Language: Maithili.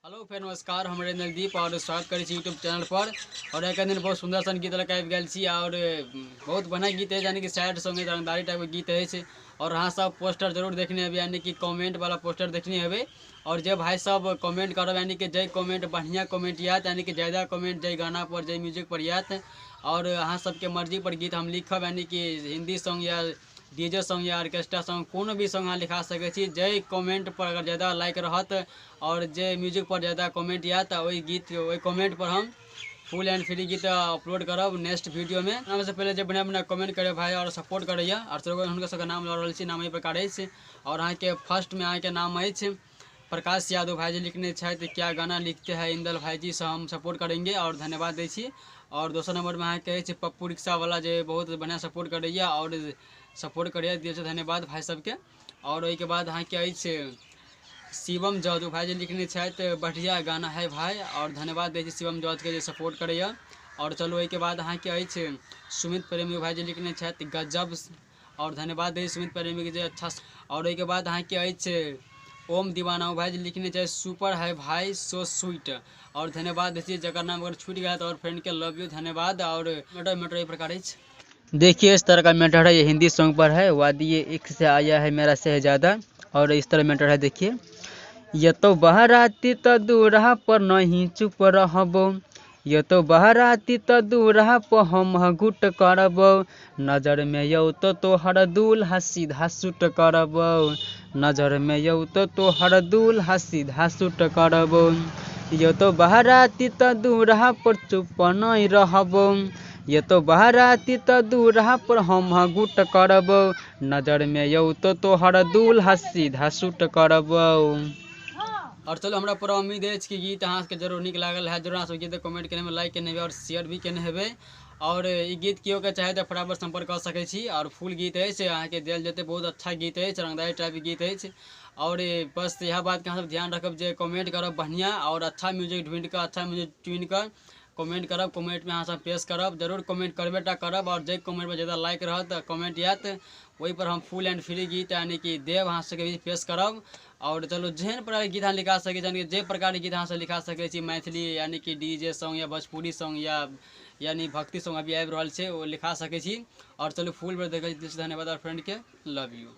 हेलो फेर नमस्कार, हम नलदीप और स्वागत करै छी यूट्यूब चैनल पर। और एक दिन बहुत सुंदर सन गीत लऽ आबि गेल छी और बहुत बढ़िया गीत है, यानी कि सैड सॉन्ग रंगदारी टाइप के गीत है। और अहाँ सब पोस्टर जरूर देखने हेबै, यानी कि कमेंट वाला पोस्टर देखने हेबै। और जे भाई सब कमेंट करब, यानी कि जे कमेंट बढ़िया कमेंट आयत, यानी कि ज़्यादा कमेंट जे गाना पर जे म्यूजिक पर आयत, और अहाँ सबके मर्जी पर गीत हम लिखब, यानी कि हिंदी सॉन्ग या डीजे सॉन्ग या ऑर्केस्ट्रा सॉन्ग, कोनो भी सॉन्ग अहाँ लिखा सकै छी। जे कमेंट पर अगर ज़्यादा लाइक रहत और जे म्यूजिक पर ज़्यादा कमेंट आयत, ओहि गीत ओहि कमेंट पर हम फुल एंड फ्री गीत अपलोड करब नेक्स्ट वीडियो में। सबसे पहले जे बढ़िया बढ़िया कमेंट करे भाई और सपोर्ट करैया, और हुनकर सबके नाम लऽ रहल छी, नाम एहि प्रकार अछि। और अहाँके फर्स्ट में अहाँके नाम अछि प्रकाश यादव भाई जी लिखने छथि, क्या गाना लिखते हैं इंदल भाई जी से हम सपोर्ट करेंगे और धन्यवाद दै छी। और दोसर नंबर में अहाँके अछि पप्पू रिक्शा वाला, जे बहुत बढ़िया सपोर्ट करैया और सपोर्ट करैया, दिल से धन्यवाद भाई सबके। और ओहिके बाद अहाँके अछि शिवम जॉर्ज भाई जी लिखने छथि, बढ़िया गाना है भाई, और धन्यवाद दै छी शिवम जॉर्ज के जे सपोर्ट करैया। और चलू ओहिके बाद अहाँके अछि सुमित प्रेमी भाई जी लिखने छथि, गजब, और धन्यवाद दै छी सुमित प्रेमी के जे अच्छा। और ओहिके बाद अहाँके अछि ओम दीवाना भाई जी लिखने छथि, सुपर है भाई सो स्वीट, और धन्यवाद दै छी जकर नाम अगर छूटि गया तो और फ्रेंड के लव you, धन्यवाद। और मैटर मैटर एहि प्रकार अछि। देखिए इस तरह का मैटर है, ये हिंदी सॉन्ग पर है, वादी ये एक से आया है मेरा शहजादा, और इस तरह मैटर है। देखिए ये तो बहराती तो दूरा पर नहीं चुप रहबो, ये तो बहराती तो दूरा पर हम गुट करबो, नजर में यौ तो तोहर दूल्हा सीधा सूट करबो, नजर में यौ तो तोहर दूल्हा सीधा सूट करबो, यो तो बहराती तो दूरा पर चुप नहीं रहबो, ये तो बहराती तो दूरा पर हम गुट करबो, नजर में यौ तो तोहर दूल्हा सीधा सूट करबो। और चलो हमरा पूरा उम्मीद अछि कि गीत अहाँ सबके जरूर नीक लागल है। जरूर अहाँ सब गीत कमेंट केने लाइक केने हेबै और शेयर भी केने हेबै। और ई गीत केओ के चाहे तऽ फटाफट संपर्क कऽ सकै छी। और फुल गीत अछि, अहाँके देल जेतै, बहुत अच्छा गीत अछि, रंगदारी टाइप गीत अछि। और बस इएह बातके अहाँ सब ध्यान रखब जे कमेंट करब बढ़िआँ और अच्छा म्यूजिक ढूँढि कऽ, अच्छा म्यूजिक चुनि कऽ कमेंट करब, कमेंट में अहाँ सब पेश करब, जरूर कमेंट करबे टा करब। और जे कमेंट में ज़्यादा लाइक रहत कमेंट आयत, ओहि पर हम फुल एंड फ्री गीत यानी कि देव अहाँ सबके बीच पेश करब। और चलो जेहन प्रकारके गीत अहाँ लिखा सकै छी, यानी कि जे प्रकारके गीत अहाँ सब लिखा सकै छी, मैथिली यानी कि डीजे सॉन्ग या भोजपुरी सॉन्ग या यानी भक्ति सॉन्ग अभी आबि रहल छै, ओ लिखा सकै छी। और चलू फुल बेर देखै छी, धन्यवाद और फ्रेंडके, लव यू।